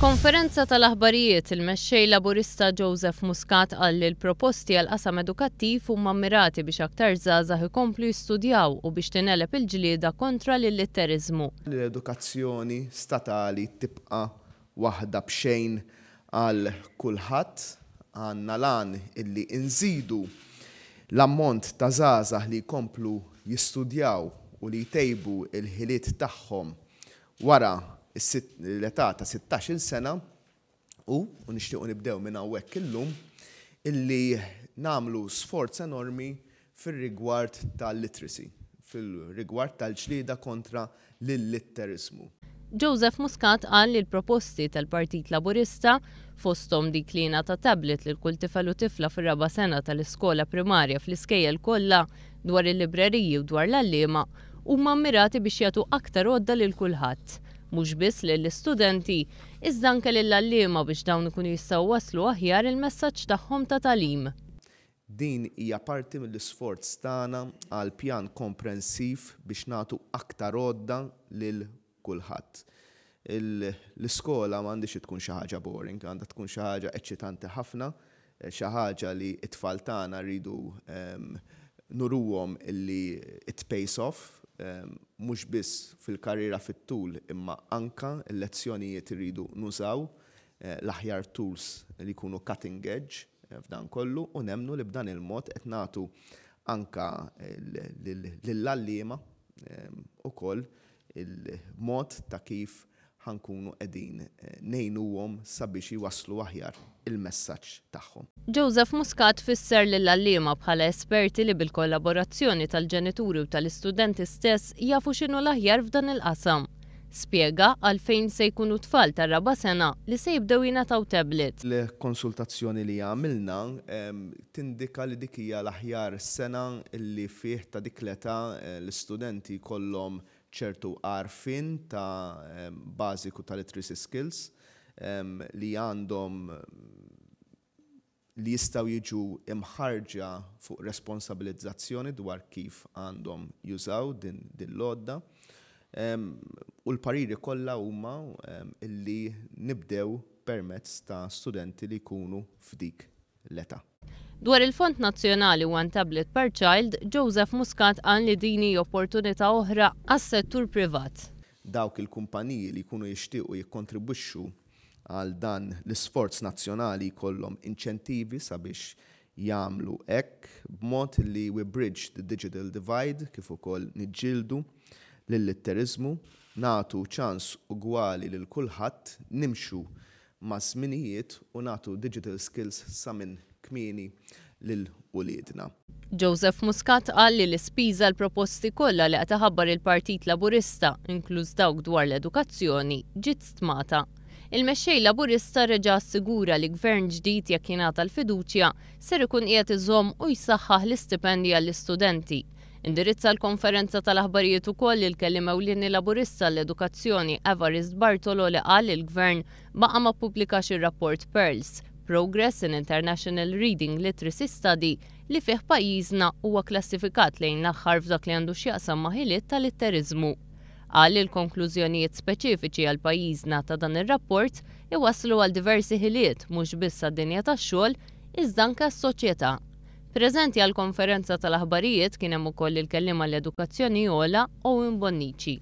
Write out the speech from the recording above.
F'konferenza tal-aħbarijiet, il-Mexxej Laburista Joseph Muscat qal li l-proposti għall-qasam edukattiv huma mmirati biex aktar żgħażagħ ikomplu jistudjaw u biex tingħeleb il-ġlieda kontra l-illitteriżmu. Li l-edukazzjoni statali tibqa' waħda b'xejn għal kulħadd. Għandna l-għan illi nżidu l-ammont ta' żgħażagħ li jkomplu jistudjaw u li jtejbu l-ħiliet tagħhom wara l-età ta' 16-il sena u, u nixtiequ nibdew minn hawnhekk illum, illi nagħmlu sforz enormi fir-rigward tal-literacy, fil-rigward tal-ġlieda kontra l-illitteriżmu. Joseph Muscat qal li l-proposti tal-Partit Laburista, fosthom dik li jingħata tablet lil kull tifel u tifla fir-raba' sena tal-iskola primarja fl-iskejjel kollha, dwar il-libreriji u dwar l-għalliema, huma mmirati biex jagħtu aktar għodda lil kulħadd, mhux biss lill-istudenti, iżda anke lill-għalliema biex dawn ikunu jistgħu jwasslu aħjar il-messaġġ tagħhom ta' tagħlim. Din hija parti mill-isforz tagħna għal pjan komprensiv biex nagħtu aktar għodda lil kulħadd. L-iskola m'għandhiex tkun xi ħaġa boring, għandha tkun xi ħaġa eċċitanti ħafna, xi ħaġa li t-tfal tagħna rridu nuruhom li it pays off, mhux biss fil-karriera fit-tul imma anke l-lezzjonijiet irridu nużaw l-aħjar tools li jkunu cutting edge f'dan kollu u nemmnu li b'dan il-mod qed nagħtu anke lill-għalliema ukoll il-mod ta' kif ħa nkunu qegħdin ngħinuhom sabiex jwasslu aħjar il-messaġġ tagħhom. Joseph Muscat fisser lill-għalliema bħala esperti li bil-kollaborazzjoni tal-ġenituri u tal-istudenti stess jafu x'inhu l-aħjar f'dan il-qasam. Spjega għalfejn se jkunu t-tfal tar-raba' sena li se jibdew jingħataw tablet. Il-konsultazzjoni li għamilna tindika li dik hija l-aħjar sena li fih ta' dik l-età l-istudenti jkollhom ċertu għarfien ta' bażiku ta' literacy skills li għandhom li jistgħu jiġu mħarrġa fuq responsabilizzazzjoni dwar kif għandhom jużaw din l-għodda. U l-pariri kollha huma li nibdew permezz ta' studenti li jkunu f'dik l-età. Dwar il-Fond Nazzjonali One Tablet per Child, Joseph Muscat qal li din hi opportunità oħra għas-settur privat. Dawk il-kumpaniji li jkunu jixtiequ jikkontribwixxu għal dan l-isforz nazzjonali jkollhom inċentivi sabiex jagħmlu hekk b'mod li we bridge the digital divide kif ukoll niġġieldu lill-litteriżmu, nagħtu ċans ugwali lil kulħadd, nimxu maż-żminijiet u nagħtu digital skills sa minn kmieni lil uliedna. Joseph Muscat qal li l-ispiża għall-proposti kollha li qed iħabbar il-Partit Laburista, inkluż dawk dwar l-edukazzjoni, ġiet stmata. Il-Mexxej Laburista reġa' assigura li Gvern ġdid jekk jingħata l-fiduċja ser ikun qiegħed iżomm u jsaħħaħ l-istipendji għall-istudenti. Indirizza l-konferenza tal-aħbarijiet ukoll il-Kelliem Ewlieni Laburista għall-Edukazzjoni Evarist Bartolo li qal li l-Gvern baqa' ma ppubblikax ir-rapport PIRLS, Progress in International Reading Literacy Study, li fih pajjiżna huwa klassifikat lejn l-aħħar f'dak li għandu x'jaqsam ma' ħiliet ta' litteriżmu. Qal li l-konklużjonijiet speċifiċi għal pajjiżna ta' dan ir-rapport iwasslu għal diversi ħiliet mhux biss għad-dinja tax-xogħol iżda anke għas-soċjetà. Preżenti għall-konferenza tal-aħbarijiet kien hemm ukoll il-Kelliem għall-Edukazzjoni Ogħla Owen Bonnici.